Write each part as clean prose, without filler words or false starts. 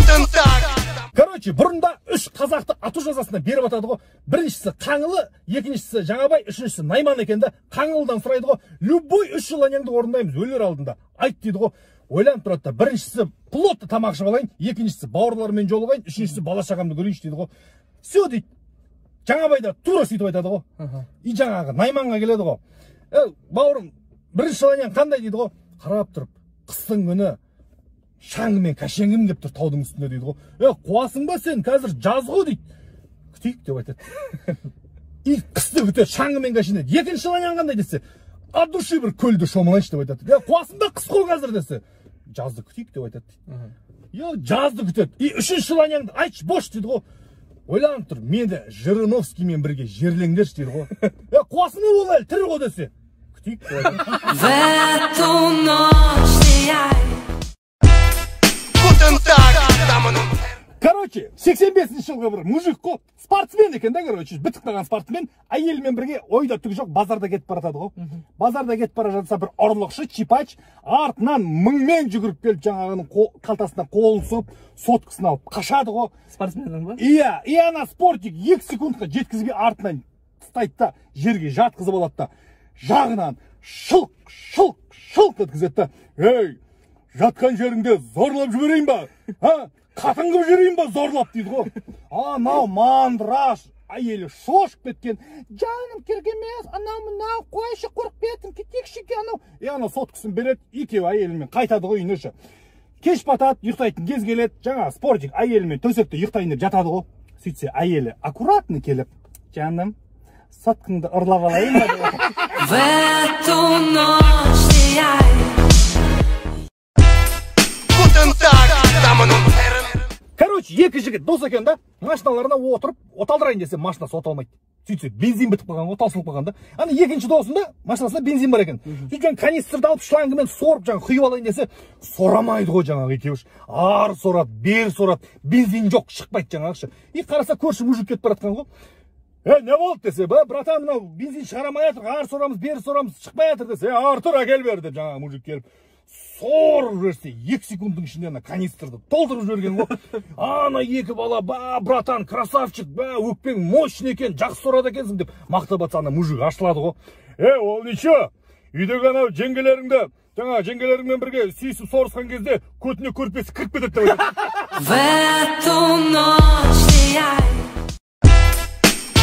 Guten Tag. Короче, бұрында үш қазақты ату жазасына беріп атады ғой. Біріншісі Қаңылы, екіншісі Жаңабай, үшіншісі Найман екен да. Қаңылыдан сұрайды ғой, любой үш желанияңды орындаймыз өлер алдында. Айт дейді ғой. Ойланып тұрады да, біріншісі плотно тамақ ішіп алайын, екіншісі бауырларыммен жолығайын, үшіншісі бала шағамды көрейінші дейді ғой. Все дейді. Жаңабай да тура сөйтіп айтады ғой. И жаңағы Найманға келеді ғой. Бауырым, бірінші желанияң қандай дейді ғой. Қарап тұрып, қыстың күні шаңғымен кәшенгім келіп тұр таудың үстінде дейді ғой. Қуасың ба сен, қазір жаз ғой дейді. Күтейік деп айтады. И қысты күтеді, шаңғымен кәшенеді. Екінші желанияң қандай десе, от души бір көлді шомылайыншы деп айтады. Қуасың ба, қыс қой қазір десе, жазды күтейік деп айтады дейді. Жазды күтеді. И үшінші желанияңды айтшы, бош дейді ғой. Ойланып тұр, мені Жириновскиймен бірге жерлеңдерші дейді ғой. Қуасың ба, ол әлі тірі ғой десе, күтейік деп айтады. В эту ночь сияй. Guten Tag, Damen und Herren. Короче, 85 жылғы бір мужик қой, спортсмен екен да, короче, бітіп қалған спортсмен, әйелімен бірге ойда түк жоқ, базарда кетіп бара жатады ғой. Базарда кетіп бара жатса бір ұрлықшы, чипач, артынан мыңмен жүгіріп келіп жаңағының қалтасына қолын сұғып, соткасын алып қашады ғой. Спортсменнің ба? Иә, и ана спортик 2 секундқа жеткізбей артынан ұстайды да, жерге жатқызып алады да, жағынан шылқ, шылқ, шылқ еткізеді да, ей, жатқан жеріңде зорлап жіберейін ба? А? Қатын қылып жіберейін ба зорлап дейді ғой. Анау мандраж, әйелі шошып кеткен. Жаным, керек емес, анау мынау, қойшы, қорқып кеттім, кетейікші анау. И анау соткасын береді, екеуі әйелімен қайтады ғой үйіне ше. Кеш батады, ұйықтайтын кез келеді. Жаңа спортик әйелімен төсекте ұйықтайын деп жатады ғой. Сөйтсе әйелі аккуратно келіп, жаным, соткаңды ұрлап алайын ба деп. В эту ночь сияй. Guten Tag, Damen und Herren. Короче, екі жігіт дос екен да, машиналарына отырып, оталдырайын десе, машинасы оталмайды. Сөйтсе, бензин бітіп қалған ғой, таусылып қалған да. Ана екінші досында машинасында бензин бар екен. Сөйтіп жаңағы канистрді алып, шлангымен сорып, жаңағы құйып алайын десе, сорамайды ғой жаңағы екеуі. Ары сорады, бері сорады, бензин жоқ, шықпайды жаңағы ше. И қараса, көрші мужик кетіп бара жатқан ғой. Не болды десе, братан, мынау бензин шығара алмай жатыр, ары сорамыз, бері сорамыз, шықпай жатыр десе, Артур әкел бер деп жаңағы мужик келіп сорып жіберсе, 2 секундтың ішінде ана канистрді толтырып жіберген ғой. Ана екі бала, ба, братан, красавчик, ба, өкпең мощный екен, жақсы сорады екенсің деп мақтап жатса, ана мужик ашылады ғой. Ол ничего, үйдегі анау жеңгелеріңді, жаңа жеңгелеріңмен бірге сүйісіп сорысқан кезде көтіне көрпесі кіріп кетеді деп айтады. В эту ночь сияй.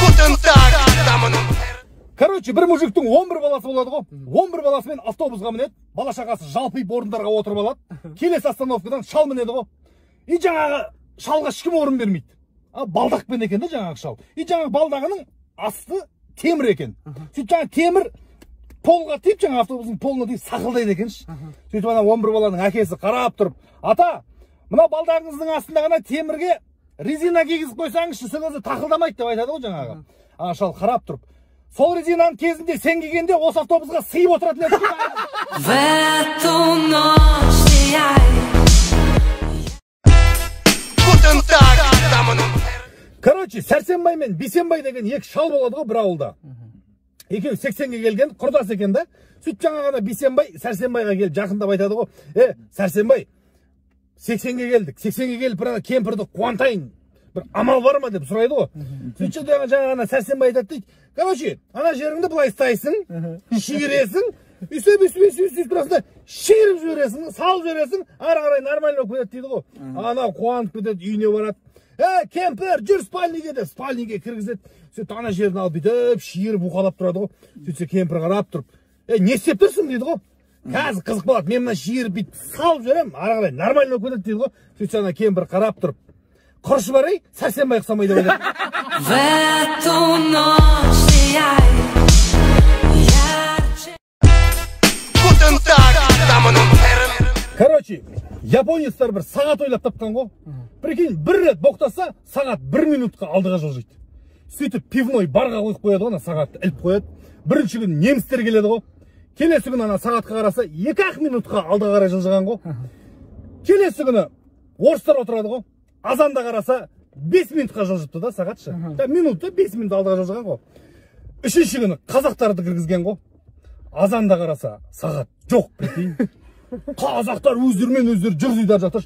Guten Tag, Damen und Herren. Короче, бір мужиктің 11 баласы болады ғой. 11 баласымен автобусқа мінеді, бала шағасы жалпиып орындарға отырып алады. Келесі остановкадан шал мінеді ғой. И жаңағы шалға ешкім орын бермейді. А балдақпен екен да жаңағы шал. И жаңағы балдағының асты темір екен. Сөйтіп жаңағы темір полға тиіп, жаңағы автобустың полына тиіп сақылдайды екен ше. Сөйтіп ана 11 баланың әкесі қарап тұрып, ата, мына балдағыңыздың астында ғана темірге резина кигізіп қойсаңызшы, сол кезде тақылдамайды деп айтады ғой жаңағы. Ана шал қарап тұрып, сол резинаның кезінде сен келгенде осы автобусқа сыйып отыратын едік. В эту ночь сияй. Guten Tag, Damen und Herren. Короче, Сәрсенбай мен Бейсенбай деген екі шал болады ғой бір ауылда. Екеуі 80-ге келген, құрдас екен да. Сөйтіп жаңа ғана Бейсенбай Сәрсенбайға келіп жақындап айтады ғой. Сәрсенбай, 80-ге келдік. 80-ге келіп бір ана кемпірді қуантайын, бір амал бар ма деп сұрайды ғой. Сөйтіп жаңа ғана Сәрсенбай айтады дейді. Короче, ана жеріңді былай ұстайсың, шиіресің, өйстіп, өйстіп, өйстіп, өйстіп тұрасың да, шиіріп жібересің, салып жібересің, ары қарай нормально болып кетеді дейді ғой. Анау қуанып кетеді, үйіне барады. Кемпір, жүр спальниге деп, спальниге кіргізеді. Сөйтіп ана жерін алып бүйтіп, шиіріп уқалап тұрады ғой. Сөйтсе кемпір қарап тұрып, не істеп тұрсың дейді ғой. Қазір қызық болады, мен мына шиіріп бүйтіп салып жіберемін, ары қарай нормально болып кетеді дейді ғой. Сөйтсе ана кемпір қарап тұрып, құрышы бар ей, Сәрсенбай ұқсамай деп айтады. В эту ночь сияй ярче. Guten Tag, Damen und Herren. Короче, японецтер бір сағат ойлап тапқан ғой. Прикинь, бір рет боқтаса, сағат 1 минутқа алдыға жылжиды. Сөйтіп пивной барға қойып қояды ғой, ана сағатты іліп қояды. Бірінші күні немістер келеді ғой. Келесі күні ана сағатқа қараса, 2-ақ минутқа алдыға қарай жылжыған ғой. Келесі күні орыстар отырады ғой. Азанда қараса, 5 минутқа жылжыпты да сағатшы. Минутта 5 минут алдыға жылжыған ғой. Үшінші күні қазақтарды кіргізген ғой. Азанда қараса, сағат жоқ, прикинь. Қазақтар өздерімен өздері жүр дейді ар жақта.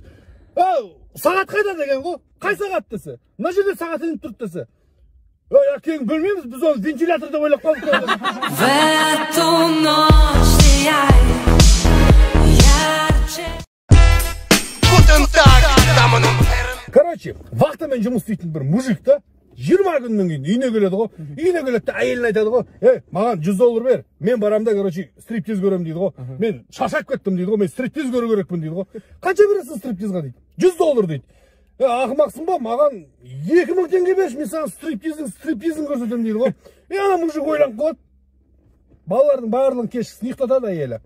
Сағат қайда деген ғой. Қай сағат десе? Мына жерде сағат ілініп тұрды десе. Ей, әкең білмейміз, біз оны вентилятор деп ойлап қалдық. В эту ночь сияй ярче. Короче, вахтамен жұмыс істейтін бір мужик та 20 күннен кейін үйіне келеді ғой. Үйіне келеді де әйеліне айтады ғой: "Ей, маған $100 бер. Мен барам да, короче, стриптиз көремін" дейді ғой. "Мен шаршап кеттім" дейді ғой. "Мен стриптиз көру керекпін" дейді ғой. "Қанша бересің стриптизға?" дейді. $100 дейді. "Е, ақымақсың ба? Маған 2000 теңге берші, мен саған стриптизін көрсетемін" дейді ғой. Е, ана мужик ойланып қалады. Балалардың барлығын кешкісін ұйықтатады әйелі.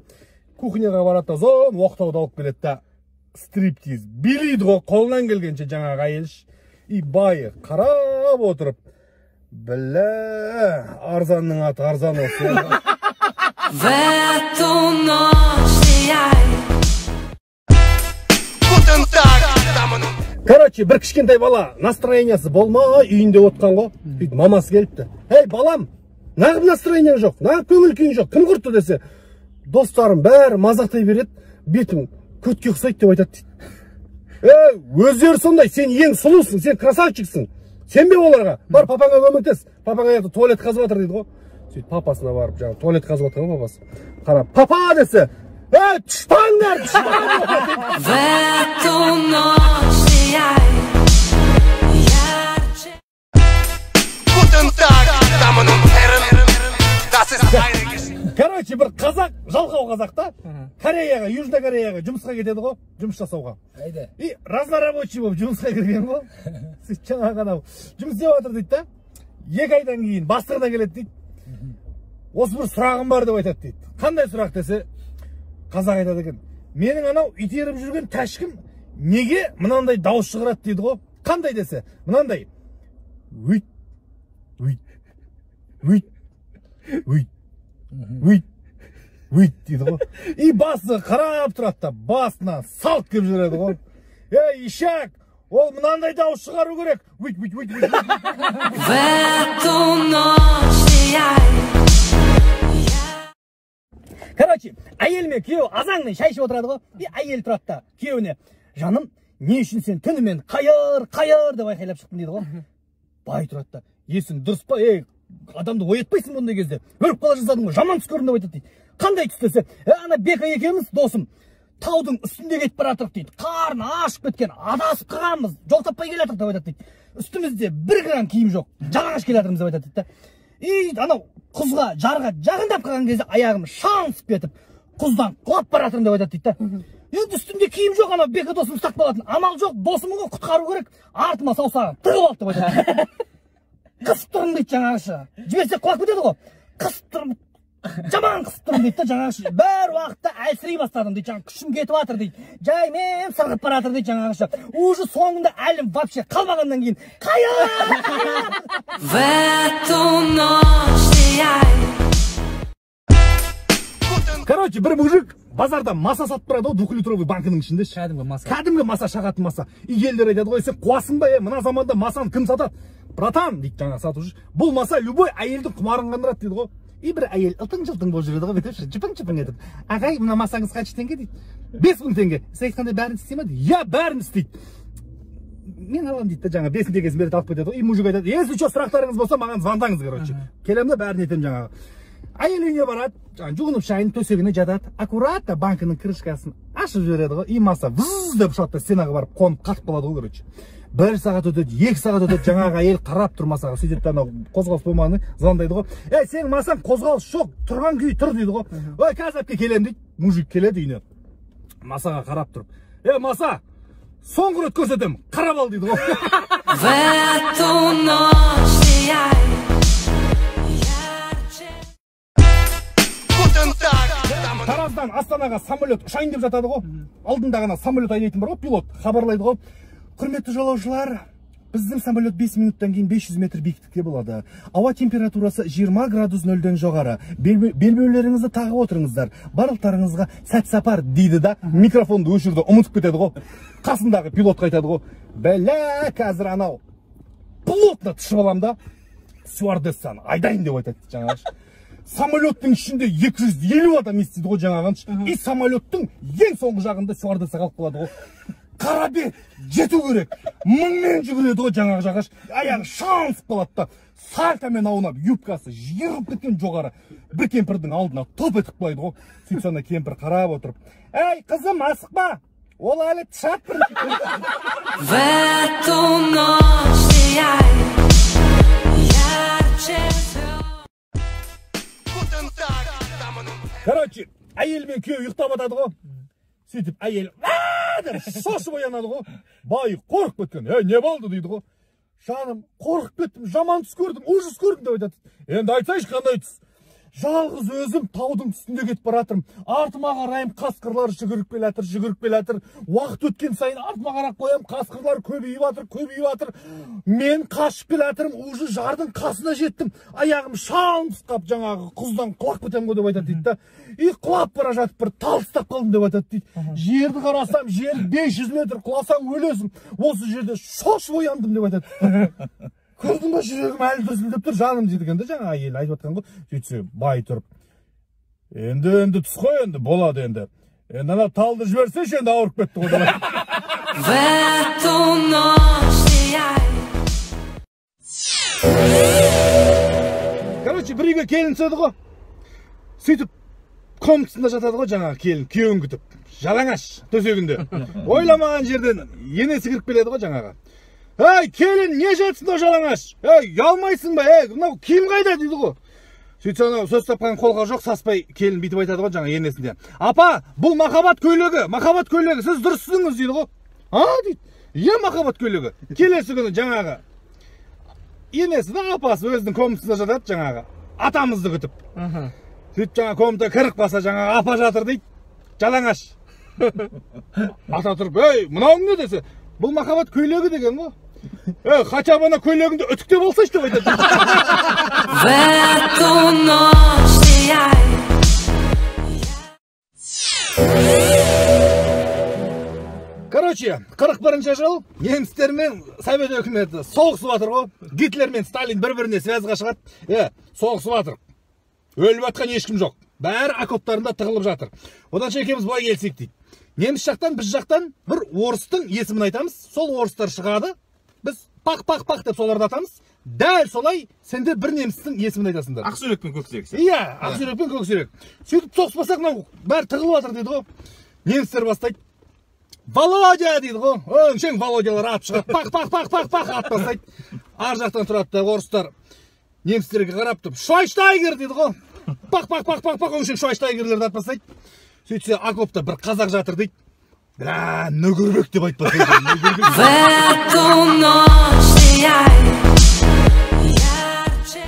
Кухняға барады да, зон оқтауды алып келеді да, стриптиз билейді ғой қолынан келгенше жаңағы әйел. И байы қарап отырып: "Бля, арзанның аты арзан осы." В эту ночь сияй. Короче, бір кішкентай бала настроениясы болмай үйінде отқан ғой. Сөйтіп мамасы келіпті. "Ей, балам, нағып настроениең жоқ, нағып көңіл күйің жоқ, кім құртты?" десе, "Достарым бәрі мазақтай береді, бетім көтке ұқсайды деп айтады" дейді. "Ей, өздері сондай, сен ең сұлусың, сен красавчиксің. Сенбе оларға. Бар, папаңа көмектес. Папаң аяқта туалет қазып жатыр" дейді ғой. Сөйтіп папасына барып, жаңағы туалет қазып жатқан ғой папасы. Қарап, "Папа" десе, "Ей, түшпаңдар, түшпаңдар." В эту ночь сияй ярче. Короче, бір қазақ, жалқау қазақ та, Кореяға, Южный Кореяға жұмысқа кетеді ғой, жұмыс жасауға. И разнорабочий болып жұмысқа кірген ғой. Сөйтіп жаңағы анау жұмыс істеп жатыр дейді да. 2 айдан кейін бастығына келеді дейді. "Осы бір сұрағым бар" деп айтады дейді. "Қандай сұрақ?" десе, қазақ айтады екен: "Менің анау итеріп жүрген тәшкім неге мынандай дауыс шығарады?" дейді ғой. "Қандай?" десе, мынандай: "Өйт, өйт, өйт, өйт, өйт, өйт" дейді ғой. И басы қарап тұрады да, басына салт келіп жүреді ғой. "Ей, ишак, ол мынандай дауыс шығару керек. Өйт, өйт, өйт, өйт." В эту ночь сияй. Короче, әйел мен күйеуі азанмен шай ішіп отырады ғой. И әйел тұрады да күйеуіне: "Жаным, не үшін сен түнімен қайыр, қайыр деп айқайлап шықтың?" дейді ғой. Бай тұрады да: "Есің дұрыс па, ей, адамды оятпайсың бұндай кезде, өліп қала жаздадың ғой, жаман түс көрдім деп айтады" дейді. "Қандай түс?" десе, "Ана Бека екеуміз, досым, таудың үстінде кетіп бара жатырық" дейді. "Қарны ашып кеткен, адасып қалғанбыз, жол таппай келе жатырық" деп айтады дейді. "Үстімізде 1 грамм киім жоқ, жалаңаш келе жатырмыз" деп айтады дейді да. И анау құзға, жарға жақындап қалған кезде аяғым шаңсып кетіп, құздан құлап бара жатырмын деп айтады дейді да. Енді үстімде киім жоқ, анау Бека досым ұстап қалатын, амал жоқ, досым ғой, құтқару керек, артыма саусағын тығып алды деп айтады. "Қысып тұрмын" дейді жаңағышы, жіберсе құлап кетеді ғой, "қысып тұрмын, жаман қысып тұрмын" дейді да жаңағышы. "Бір уақытта әлсірей бастадым" дейді, "жаңағы күшім кетіп жатыр" дейді, "жаймен сырғып бара жатыр" дейді жаңағышы. "Уже соңында әлім вообще қалмағаннан кейін қайыр." В эту ночь сияй. Короче, бір мужик базарда маса сатып тұрады ғой, 2-литровый банкінің ішінде. Кәдімгі маса. Кәдімгі маса, шағатын маса. И елдер айтады ғой: "Сен қуасың ба, е, мына заманда масаны кім сатады?" "Братан", дейді жаңағы сатушы, "бұл маса любой әйелдің құмарын қандырады" дейді ғой. И бір әйел ылтың-жылтың болып жүреді ғой, бүйтіп жыпың-жыпың етіп. "Ағай, мына масаңыз қанша теңге?" дейді. 5000 теңге. "Сіз айтқандай бәрін істей ма?" дейді. "Иә, бәрін істейді. Мен аламын" дейді да, жаңа 5000 теңгесін береді, алып кетеді ғой. И мужик айтады: "Если что, сұрақтарыңыз болса, маған звондаңыз, короче. Келемін да, бәрін етемін жаңағы." Әйел үйіне барады, жаңағы жуынып шайынып төсегіне жатады, аккуратно банкінің крышкасын ашып жібереді ғой, и маса выз деп ұшады да, стенаға барып қонып қатып қалады ғой, короче. 1 сағат өтеді, 2 сағат өтеді, жаңағы әйел қарап тұр масаға, сөйтеді да, анау қозғалыс болмағанын звондайды ғой. "Ей, сенің масаң қозғалыс жоқ, тұрған күйі тұр" дейді ғой. "Ой, қазір әпке келемін" дейді. Мужик келеді үйіне, масаға қарап тұрып: "Е, маса, соңғы рет көрсетемін, қарап ал" дейді ғой. В эту ночь сияй ярче. Тараздан Астанаға самолет ұшайын деп жатады ғой. Алдында ғана самолет айдайтын бар ғой, пилот хабарлайды ғой: "Құрметті жолаушылар, біздің самолет 5 минуттан кейін 500 метр биіктікте болады. Ауа температурасы 20 градус нөлден жоғары. Белбеулеріңізді тағып отырыңыздар. Барлықтарыңызға сәт сапар" дейді да, микрофонды өшіруді ұмытып кетеді ғой. Қасындағы пилотқа айтады ғой: "Бәлә, қазір анау плотно тышып аламын да, стюардессаны айдайын" деп айтады жаңағы. Самолеттің ішінде 250 адам естиді ғой жаңағыншы. И самолеттің ең соңғы жағында стюардесса қалып қалады ғой. Қарабе жету керек. Мыңмен жүгіреді ғой жаңағы жағаш. Аяғы шаңсып қалады да, сальтамен аунап, юбкасы жиырылып кеткен жоғары. Бір кемпірдің алдына топ етіп құлайды ғой. Сөйтсе ана кемпір қарап отырып, әй, қызым, асықпа, ол әлі тышат бір. В эту ночь сияй ярче звезд. Короче, әйел мен күйеу ұйықтап жатады ғой. Сөйтіп әйел деп шошып оянады ғой. Байы қорқып кеткен. Ей, не болды дейді ғой. Жаным, қорқып кеттім, жаман түс көрдім, ужас көрдім деп айтады. Енді айтсайшы, қандай түс? Жалғыз өзім таудың үстінде кетіп бара жатырмын. Артыма қараймын, қасқырлар жүгіріп келе жатыр, жүгіріп келе жатыр. Уақыт өткен сайын артыма қарап қоямын, қасқырлар көбейіп жатыр, көбейіп жатыр. Мен қашып келе жатырмын, уже жардың қасына жеттім. Аяғым шалынып қалып, жаңағы құздан құлап кетемін ғой деп айтады дейді да. И құлап бара жатып бір тал ұстап қалдым деп айтады дейді. Жерді қарасам, жер 500 метр, құласаң өлесің. Осы жерде шошып ояндым деп айтады. Көрдің ба, жүрегім әлі дүрсілдеп тұр, жаным дейді екен да, жаңа әйел айтып жатқан ғой. Сөйтсе бай тұрып, енді түс қой, енді болады енді. Енді ана талды жіберсеші, енді ауырып кетті ғой. В эту ночь сияй. Короче, бір үйге келін түседі ғой. Сөйтіп комнатасында жатады ғой жаңағы келін, күйеуін күтіп. Жалаңаш төсегінде. Ойламаған жерден енесі кіріп келеді ғой жаңағы. Ей, келін, не жатсың мынау жалаңаш? Ей, ұялмайсың ба? Ей, мынау киім қайда дейді ғой. Сөйтсе анау сөз тапқан қолға жоқ, саспай келін бүйтіп айтады ғой жаңа енесінде. Апа, бұл махаббат көйлегі, махаббат көйлегі, сіз дұрыс түсіндіңіз дейді ғой. А, дейді. Иә, махаббат көйлегі. Келесі күні жаңағы енесі де апасы өзінің комнатасында жатады жаңағы. Атамызды күтіп. Сөйтіп жаңа комнатаға кіріп қалса жаңағы апа жатыр дейді. Жалаңаш. Ата тұрып, ей, мынауың не десе, бұл махаббат көйлегі деген ғой. Ей, хотя бы ана көйлегіңді үтіктеп алсайшы деп айтады. В эту ночь сияй. Короче, 41 жыл немістер мен Совет өкіметі соғысып жатыр ғой. Гитлер мен Сталин бір-біріне связьға шығады. Соғысып жатыр. Өліп жатқан ешкім жоқ. Бәрі окоптарында тығылып жатыр. Оданша екеуміз былай келсек дейді. Неміс жақтан, біз жақтан бір орыстың есімін айтамыз. Сол орыстар шығады. Біз пақ-пақ-пақ деп соларды атамыз. Дәл солай сендер бір немістің есімін айтасыңдар. Ақсүйрек пен көксүйрек. Иә, ақсүйрек пен көксүйрек. Сөйтіп соғыспасақ мынау бәрі тығылып жатыр дейді ғой. Немістер бастайды. Володя дейді ғой. Өңшең Володялар атып шығады. Пақ-пақ-пақ-пақ-пақ атып тастайды. Ар жақтан тұрады да орыстар немістерге қарап тұрып, Швайштайгер дейді ғой. Пақ-пақ-пақ-пақ-пақ өңшең Швайштайгерлерді атып тастайды. Сөйтсе окопта бір қазақ жатыр дейді. Бля, Нөгірбек деп айтпаса екен, Нөгірбек. В эту ночь сияй ярче.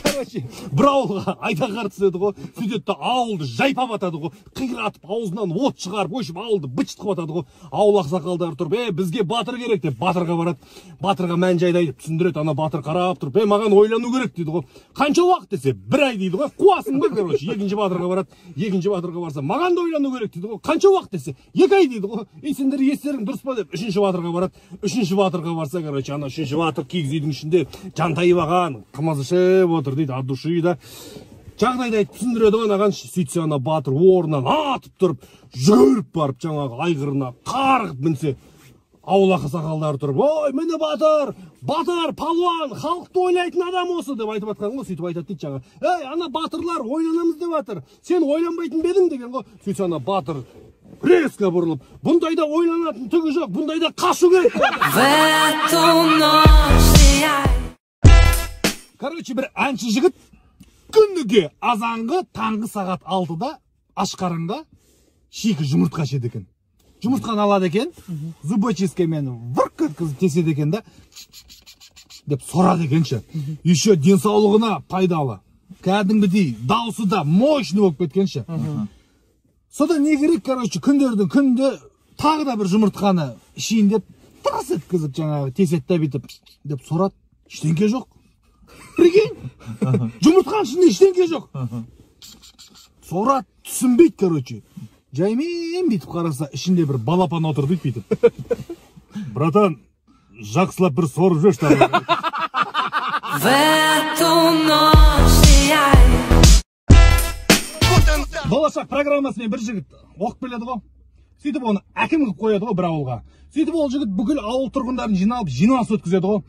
Короче, бір ауылға айдаһар түседі ғой. Сөйтеді де ауылды жайпап атады ғой. Қиратып, аузынан от шығарып, өшіп ауылды быт-шыт қылып атады ғой. Ауыл ақсақалдары тұрып, бізге батыр керек деп батырға барады. Батырға мән жайды айтып түсіндіреді. Ана батыр қарап тұрып, маған ойлану керек дейді ғой. Қанша уақыт десе, бір ай дейді ғой. Қуасың ба, короче, екінші батырға барады. Екінші батырға барса, маған да ойлану керек дейді ғой. Қанша уақыт десе, 2 ай дейді ғой. Ей, сендер естерің дұрыс па деп үшінші батырға барады. Үшінші батырға барса, короче, ана үшінші батыр киіз үйдің ішінде жантайып алған, қымыз ішіп отыр дейді, от души да. Жағдайды айтып түсіндіреді ғой анаған. Сөйтсе ана батыр орнынан атып тұрып, жүгіріп барып жаңағы айғырына қарғып мінсе, ауыл ақсақалдары тұрып, ой, міне батыр, батыр, палуан, халықты ойлайтын адам осы деп айтып жатқан ғой. Сөйтіп айтады дейді жаңа, ей, ана батырлар ойланамыз деп жатыр, сен ойланбайтын ба едің деген ғой. Сөйтсе ана батыр резко бұрылып, бұндайда ойланатын түгі жоқ, бұндайда қашу керек. В эту ночь сияй. Короче, бір әнші жігіт күніге азанғы таңғы сағат 6-да аш қарынға шикі жұмыртқа ішеді екен. Жұмыртқаны алады екен, зубочисткамен вырқ еткізіп теседі екен да, деп сорады екен ше. Еще денсаулығына пайдалы. Кәдімгідей дауысы да мощный болып кеткен ше. Содан не керек, короче, күндердің күнде тағы да бір жұмыртқаны ішейін деп тырс еткізіп жаңағы теседі да бүйтіп деп сорады. Ештеңке жоқ. Прикинь, жұмыртқаның ішінде ештеңке жоқ. Сорады, түсінбейді, короче. Жаймен бүйтіп қараса, ішінде бір балапан отыр дейді бүйтіп. Братан, жақсылап бір сорып жіберші тағы. В эту ночь сияй. Болашақ программасымен бір жігіт оқып келеді ғой. Сөйтіп оны әкім қылып қояды ғой бір ауылға. Сөйтіп ол жігіт бүкіл ауыл тұрғындарын жиналып, жиналыс өткізеді ғой.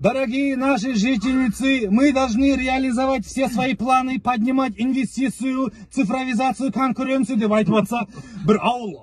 Дорогие наши жительницы, мы должны реализовать все свои планы, поднимать инвестицию, цифровизацию, конкуренцию деп айтып жатса, бір ауыл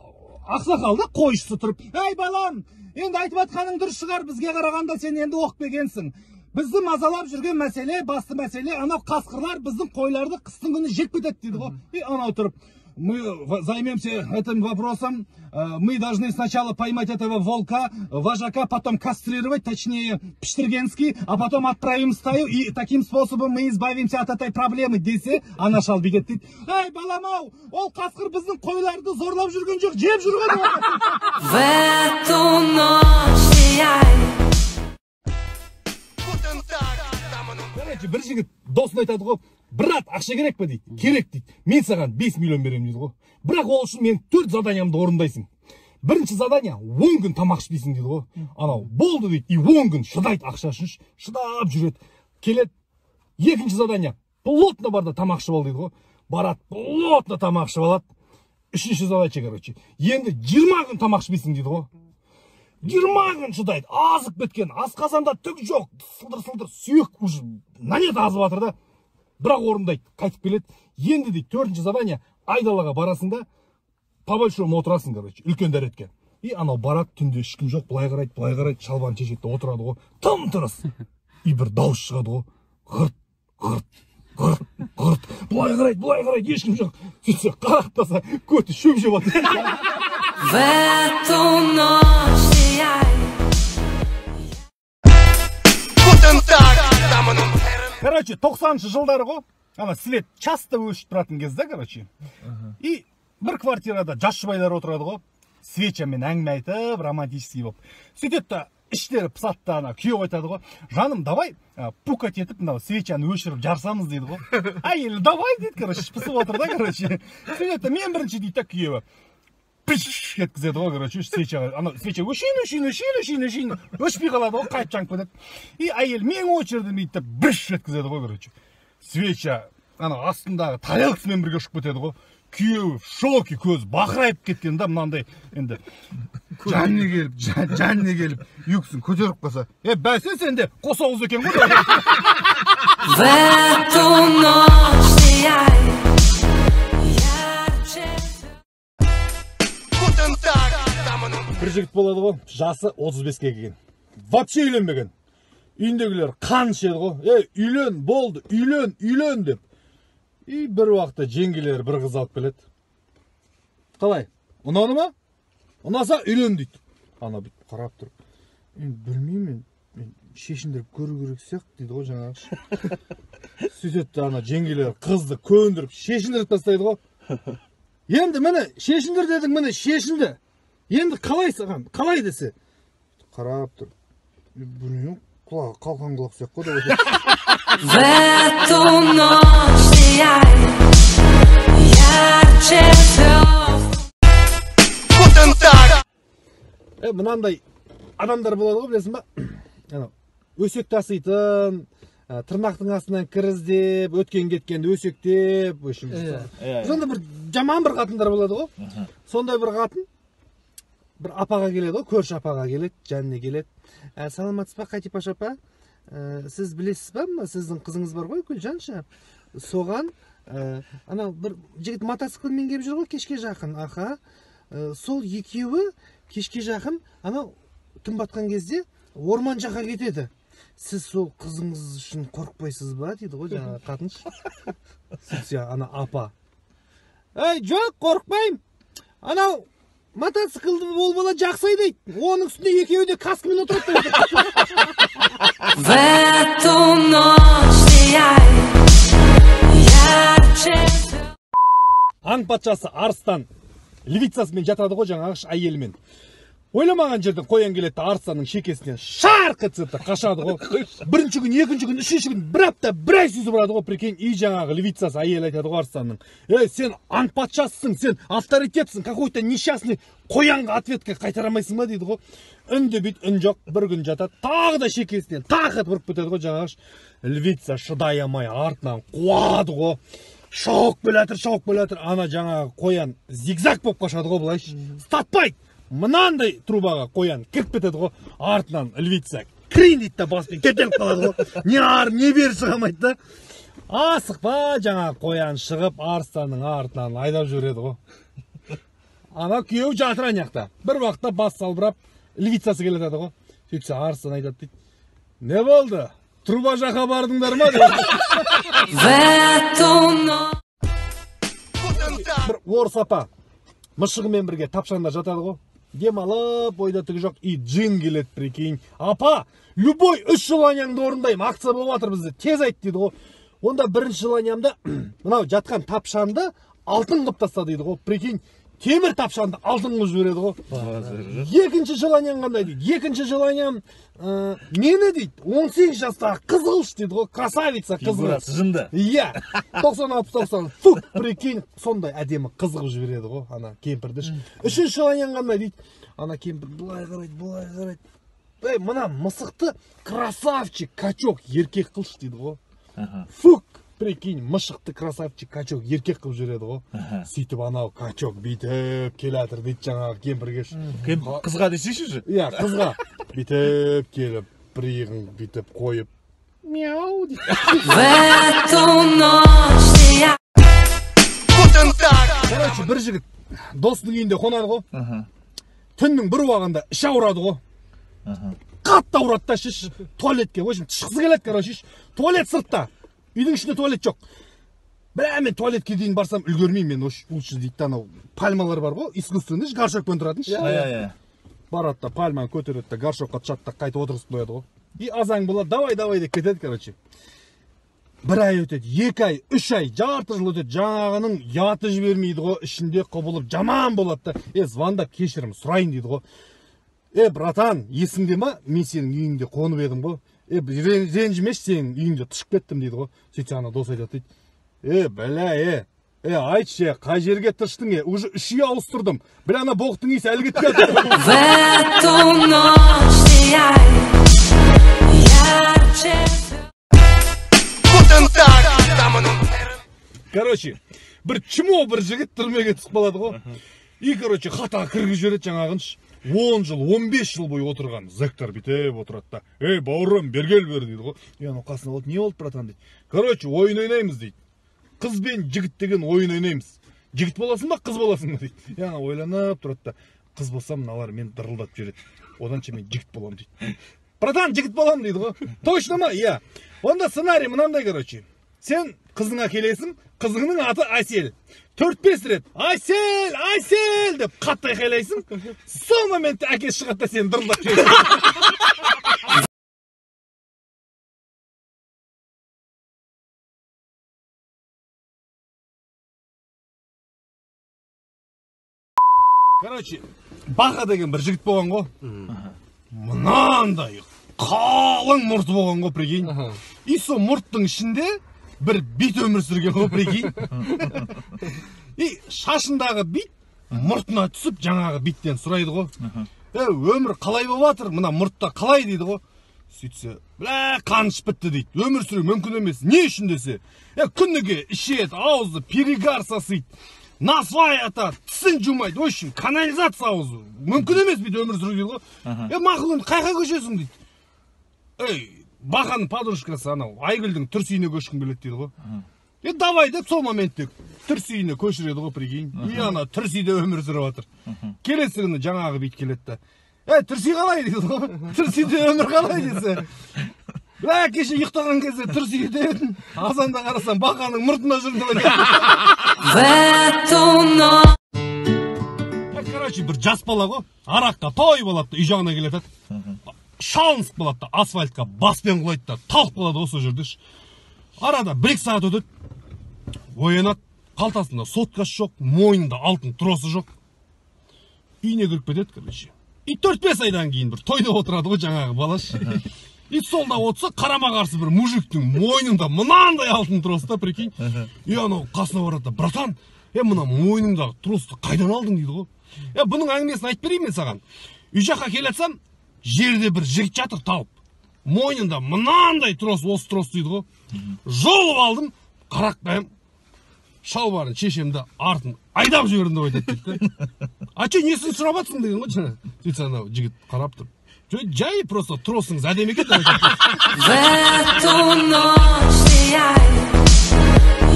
ақсақал да, қойшысы тұрып: «Ей, балам, енді айтып жатқаның дұрыс шығар, бізге қарағанда сен енді оқып келгенсің. Бізді мазалап жүрген мәселе, басты мәселе, анау қасқырлар біздің қойларды қыстың күні жеп кетеді», — дейді ғой. И анау тұрып: «Мы займемся этим вопросом. Мы должны сначала поймать этого волка, вожака, потом кастрировать, точнее, пштергенский, а потом отправим стаю, и таким способом мы избавимся от этой проблемы», — десе, ана шал бүйтеді дейді: «Ей, балам ау, ол қасқыр біздің қойларды зорлап жүрген жоқ, жеп жүрген ол». В эту ночь сияй. Guten Tag, Damen und Короче, бір жігіт досына айтады ғой: «Брат, ақша керек па?» — дейді. «Керек», — дейді. «Мен саған 5 миллион беремін», — дейді ғой. «Бірақ ол үшін мен төрт заданиямды орындайсың. Бірінші задание: 10 күн тамақ ішпейсің», — дейді ғой. Анау «Болды», — дейді. И 10 күн шыдайды, ақша үшін шыдап жүреді. Келеді: «Екінші задание: плотно бар да, тамақ ішіп ал», — дейді ғой. Барады, плотно тамақ ішіп алады. «Үшінші задача, короче, енді 20 күн тамақ ішпейсің», — дейді ғой. 20 күн шыдайды. Азып кеткен, асқазанда түк жоқ, сылдыр сылдыр сүйек уже на нет азып жатыр да, бірақ орындайды. Қайтып келеді. «Енді, — дейді, — төртінші задание: айдалаға барасың да, по большому отырасың, короче, үлкен дәретке». И анау барады. Түнде ешкім жоқ. Былай қарайды, былай қарайды, шалбарын шешеді де отырады ғой. Тым тырыс. И бір дауыс шығады ғой: ғырт, ғырт, ғырт, ғырт. Былай қарайды, былай қарайды, ешкім жоқ. Сөйтсе, қарап көті шөп жеп жатыр. В эту ночь сияй. Guten Tag, Damen und Herren. Короче, 90-жылдары ғой, ана свет часто өшіп тұратын кез да, короче. И бір квартирада жас жұбайлар отырады ғой, свечамен әңгіме айтып, романтический болып. Сөйтеді да, іштері пысады да, ана күйеу айтады ғой: «Жаным, давай пукать етіп, мынау свечаны өшіріп жарысамыз», — дейді ғой. Әйелі «Давай», — дейді. Короче, пысып отыр да, короче. Сөйтеді да: «Мен бірінші», — дейді да. Күйеуі пиш еткізеді ғой, короче, свечаға. Анау свеча өшейін, өшейін, өшейін, өшейін, өшейін, өшпей қалады ғой, қайтып жанып кетеді. И әйел «Менің очередім», — дейді да, брш еткізеді ғой, короче. Свеча анау астындағы тарелкасымен бірге ұшып кетеді ғой. Күйеуі в шоке, көзі бақырайып кеткен да мынандай. Енді жанына келіп, жанына келіп, екісін көтеріп қалса: «Е, бәсе, сен де қос ауыз екен ғой». В эту ночь сияй. Ярче. Guten Tag, Damen und Бір жігіт болады ғой, жасы 35-ке келген, вообще үйленбеген. Үйіндегілер қан ішеді ғой: «Ей, үйлен, болды, үйлен, үйлен», — деп. И бір уақытта жеңгелері бір қыз алып келеді: «Қалай, ұнады ма? Ұнаса, үйлен», — дейді. Ана бүйтіп қарап тұрып: «Енді білмеймін, мен шешіндіріп көру керек сияқты», — дейді ғой жаңағы. Сөйтеді да, ана жеңгелері қызды көндіріп, шешіндіріп тастайды ғой. «Енді міне, шешіндір дедің, міне, шешінді, енді қалай, саған қалай?» — десе, қарап тұр: «Білмеймін, құлағы қалқан құлақ сияқты ғой», — деп айтады. В эту ночь сияй. Ярче звезд. Guten Tag, Е, мынандай адамдар болады ғой, білесің ба, анау өсек таситын, тырнақтың астынан кір іздеп, өткен кеткенді өсектеп, в общем, сондай бір жаман бір қатындар болады ғой. Сондай бір қатын бір апаға келеді ғой, көрші апаға келеді, жанына келеді: «Саламатсыз ба, Қатипаш апа? Сіз білесіз ба, мына сіздің қызыңыз бар ғой, Гүлжанша, соған анау бір жігіт мотоциклмен келіп жүр ғой кешке жақын. Аха. Сол екеуі кешке жақын, анау түн батқан кезде орман жаққа кетеді. Сіз сол қызыңыз үшін қорықпайсыз ба?» — дейді ғой жаңағы қатыншы. Сөйтсе, ана апа: «Ей, жоқ, қорықпаймын. Анау мотоциклді ол бала жақсы айдайды, оның үстіне екеуі де каскамен отырады», — деп. В эту ночь сияй. Ярче звезд. Аң патшасы арыстан львицасымен жатады ғой жаңағы, әйелімен. Ойламаған жерден қоян келеді да, арыстанның шекесінен шарқ еткізеді да, қашады ғой. Бірінші күн, екінші күн, үшінші күн, бір апта, бір ай сүзіп ұрады ғой, прикинь. И жаңағы львицасы, әйелі айтады ғой арыстанның: «Ей, сен аң патшасысың, сен авторитетсің, какой то несчастный қоянға ответка қайтара алмайсың ба?» — дейді ғой. Үндемейді, үн жоқ. Бір күн жатады, тағы да шекесінен тақ етіп ұрып кетеді ғой жаңағы. Львица шыдай алмай артынан қуады ғой. Шауып келе жатыр, шауып келе жатыр. Ана жаңағы қоян зигзаг болып қашады ғой былайшы. Ұстатпайды. Мынандай трубаға қоян кіріп кетеді ғой. Артынан львица кірейін дейді да, баспен кептеліп қалады ғой. Не ары, не бері шыға алмайды да. Асықпа, жаңағы қоян шығып, арыстанның артынан айдап жібереді ғой. Ана күйеуі жатыр ана жақта. Бір уақытта бас салбырап, львицасы келе жатады ғой. Сөйтсе арыстан айтады дейді: «Не болды? Труба жаққа бардыңдар ма?» деп. В эту ночь. Бір орыс апа мысығымен бірге тапшанда жатады ғой. Демалып, ойда түгі жоқ, и джин келеді, прикинь. «Апа, любой үш желанияңды орындаймын, акция болып жатыр бізде, тез айт», — дейді ғой. «Онда бірінші желаниямда мынау жатқан тапшанды алтын қылып таста», — дейді ғой. Прикинь, темір тапшанды алтын қылып жібереді ғой. «Екінші желанияң қандай?» — дейді. «Екінші желаниям, мені, — дейді, — 18 жастағы қыз қылшы», — дейді ғой, «красавица қыз қыл». Фигурасы жынды. Иә, 96, 90, фук, прикинь, сондай әдемі қыз қылып жібереді ғой ана кемпірді ше. «Үшінші желанияң қандай?» — дейді. Ана кемпір былай қарайды, былай қарайды. «Ей, мына мысықты красавчик качок еркек қылшы», — дейді ғой. Фук, прикинь, мысықты красавчик качок еркек қылып жібереді ғой. Сөйтіп анау качок бүйтіп келе жатыр дейді жаңағы кемпірге ше. Қызға десейші уже. Иә, қызға. Бүйтіп келіп, бір иығын бүйтіп қойып, «мяу» дейді. В эту ночь я. Guten Tag. Короче, бір жігіт досының үйінде қонады ғой. Түннің бір уағында іші ауырады ғой. Қатты ауырады да ше, туалетке, в общем, тышқысы келеді, короче, ше. Туалет сыртта. Үйдің ішінде туалет жоқ. «Бля, мен туалетке дейін барсам үлгермеймін мен, лучше, — дейді да, — анау пальмалар бар ғой, искусственный, горшокпен тұратын ше». Иә, иә. Барады да, пальманы көтереді да, горшокқа тышады да, қайтып отырғызып қояды ғой. И азаң болады, «давай, давай» деп кетеді, короче. Бір ай өтеді, 2 ай, 3 ай, жарты жыл өтеді, жаңағының ұяты жібермейді ғой, ішінде құбылып жаман болады да. «Е, звондап кешірім сұрайын», — дейді ғой. «Е, братан, есіңде ма, мен сенің үйіңде қонып едім ғой, е, ренжімеші, сенің үйіңде тышып кеттім», — дейді ғой. Сөйтсе ана дос айтады дейді: «Е, бля, е, е, айтшы, е, қай жерге тыштың, е, уже үш үй ауыстырдым, бля, ана боқтың иісі әлі кетпей жатыр». В эту ночь сияй ярче. Guten Tag, Damen und Herren. Короче, бір чмо бір жігіт түрмеге түсіп қалады ғой. И, короче, хатаға кіргізіп жібереді жаңағын. 10 жыл, 15 жыл бойы отырған зэктар бүйтіп отырады да: «Ей, бауырым, бері кел, бері», — дейді ғой. И анау қасына алады: «Не болды, братан?» — дейді. «Короче, ойын ойнаймыз, — дейді, — қыз бен жігіт деген ойын ойнаймыз. Жігіт боласың ба, қыз боласың ба?» — дейді. И анау ойланып тұрады да: «Қыз болсам, мыналар мені дырылдатып жібереді, оданша мен жігіт боламын», — дейді. «Братан, жігіт боламын», — дейді ғой. «Точно ма?» «Иә». «Онда сценарий мынандай: короче, сен қызыңа келесің, қызыңның аты Әсел. Төрт бес рет "Әсел, Әсел" деп қатты айқайлайсың. Сол моментте әкесі шығады да, сені дырылдатып жібереді». Короче, Баха деген бір жігіт болған ғой. Мынандай қалың мұрты болған ғой, прикинь. И сол мұрттың ішінде бір бит өмір сүрген ғой, прикинь. И шашындағы бит мұртына түсіп, жаңағы биттен сұрайды ғой: «Е, өмір қалай болып жатыр, мына мұртта қалай?» — дейді ғой. Сөйтсе: «Бля, қан ішіп бітті, — дейді, — өмір сүру мүмкін емес». «Не үшін?» — десе, «Е, күніге ішеді, аузы перегар сасиды, насвай атады, тісін жумайды, в общем, канализация аузы, мүмкін емес бүйтіп өмір сүру», — дейді ғой. «Е, мақұл, енді қай жаққа көшесің?» — дейді. «Ей, Бақаның подружкасы анау Айгүлдің Түрс үйіне көшкім келеді», — дейді ғой. «Е, давай», — деп, сол моментте Түрс үйіне көшіреді ғой, прикинь. И ана Түрс үйде өмір сүріп жатыр. Келесі күні жаңағы бит келеді да: «Е, Түрс үй қалай?» — дейді ғой. «Түрс үйде өмір қалай?» — десе, «Бля, кеше ұйықтаған кезде Түрс үйде едім, азанда қарасам, Бақаның мұртында жүрмін», — деп айтады. В эту ночь. Короче, бір жас бала ғой, араққа тойып алады да, үй жағына келе жатады. Шалынысып қалады да, асфальтқа баспен құлайды да, талып қалады ғой сол жерде ше. Арада 1-2 сағат өтеді, оянады, қалтасында соткасы жоқ, мойнында алтын тросы жоқ. Үйіне кіріп кетеді, короче. И 4-5 айдан кейін бір тойда отырады ғой жаңағы бала ше. И столда отырса, қарама қарсы бір мужиктің мойнында мынандай алтын трос та, прикинь. И анау қасына барады да: «Братан, е, мына мойныңдағы тросты қайдан алдың?» — дейді ғой. «Е, бұның әңгімесін айтып берейін мен саған. Үй жаққа келе жатсам, жерде бір жігіт жатыр талып, мойнында мынандай трос, осы трос, — дейді ғой, — жұлып алдым, қарап қоямын». Шалбарын шешемді артын айдап жібердім деп айтады дейді да. А че, несін сұрап жатсың деген ғой жаңа. Сөйтсе анау жігіт қарап тұрып, жай просто тросыңыз әдемі екен деп айтады. В эту ночь сияй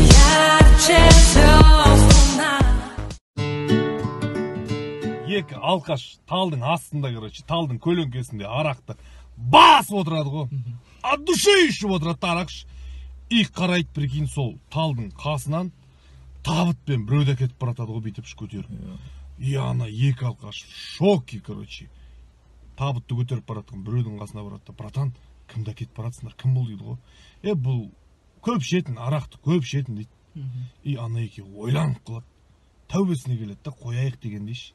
ярче звезд луна. Екі алқаш талдың астында, короче, талдың көлеңкесінде арақты басып отырады ғой. От души ішіп отырады арақ. И қарайды, прикинь, сол талдың қасынан табытпен біреуді әкетіп баратады ғой, бүйтіп көтеріп. И ана екі алқаш в шоке, короче. Табытты көтеріп баратқан біреудің қасына барады да, братан, кімді әкетіп баратсыңдар, кім бұл дейді ғой. Бұл көп ішетін, арақты көп ішетін дейді. И ана екеуі ойланып қалады. Тәубесіне келеді да, қояйық дегендей.